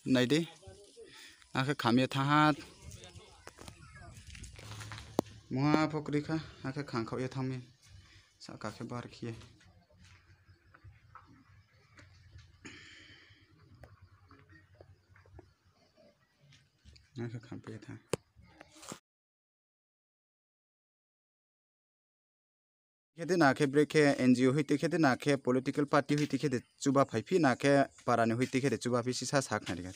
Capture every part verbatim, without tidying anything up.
Nai di. Akhe kham ye thanng ha. Mungha pho kri kha, akhe khangkhaoh ye thanng mi. Sahka khe bar khe ye. Akhe kham phi ye thanng. Khe de na khe bre khe N G O hoite khe de na khe political party hoite khe de chuba phaiphi na khe para ni hoite khe de chuba phi sisa sa khnari khe.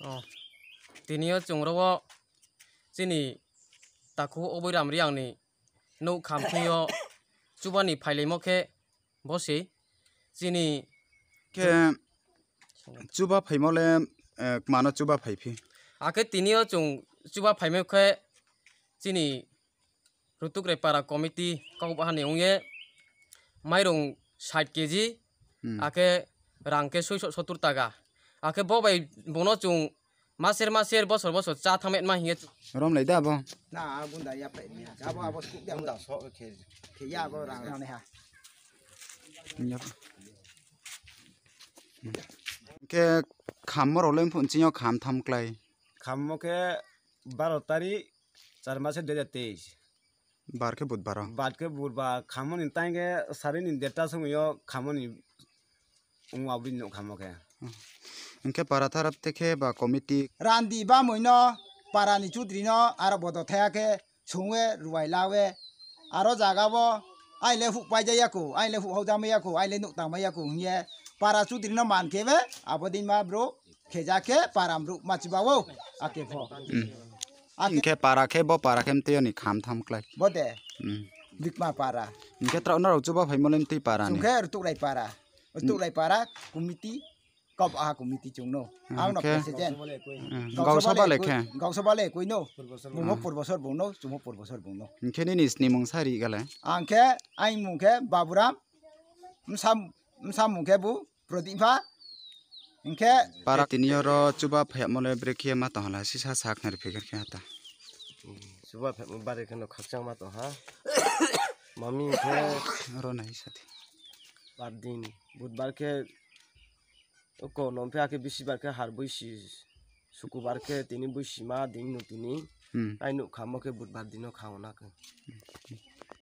O, tini yo chung ro wo chini takhu Oboiram Reang ni nouh kham thing yo chuba ni phailaimo khe bo se chini khe chuba phaimo le, eh, kma no chuba phaiphi? Akhe tini yo chung chuba phaimo khe chini Rutukrai para committee kau baha ni ong ye mairung sait K G, hmm, akhe rang khe soiso sotur taga. Akhe bo bai bung no chung maser maser bosor bosor chá thanngma hing ye. Rom lai da bo. Na, a bunda ya pai ni. Abo, abo suk da. Bunda so khe, khe ya bo rang rang ni ha. Khe khammo rao le phun ching yo kham tham klái. Khammo khe baro tarik, char mase dui hajar teis. Bar khe budbar o. Bar khe budbar khammo ni time khe sari ni derta somoi yo khammo ni ong abo ni nouh khammo khe. Hing khe para tharap te khe ba committee. Randi bamoi no, para ni chudri no, aro bodo thaya khe, sung ye, ruai la ye. Aro zaga wo, aini le huh paija ya khou, aini le huh hauja mai ya khou, aini le nouh tang mai ya khou hing ye. Para chudri no man khe be, abo dei ma brouh, khe ja khe, para brouh ma chiba ou, ake pho. Hmm. Hing khe para khe bo para khe mtui yo ni kham tham klái. Bo de. Hmm. Bikma para. Hing khe trao nrao chuba phaimo le mtui para ni. Chung khe Rutukrai para. Hmm. Rutukrai para committee, kau baha committee chung no. Hmm, ang no khe president. Hmm, gausoba le khe. Gausoba le koi no. Bung pho purbosor bung no, chung pho purbosor bung no. Hing khe nini snimung sa ri ga le? Ang khe, aini mung khe Baburam, bsa, bsa mung khe bu Prodip pha. Hing khe para tini yo ro chuba phaimo le bre khe ma tong ha la sisa sa khnari phikar khe ha ta. Chuba phaimo bare khe no khakchang ma tong ha. Mami khe ro nai sa di. Bar din, budbar khe, oko no phi akhe bisibar khe har boisi, sukubar khe tini boisi ma din no tini. Hmm. Aini nouh khammo khe budbar din no khang na khe.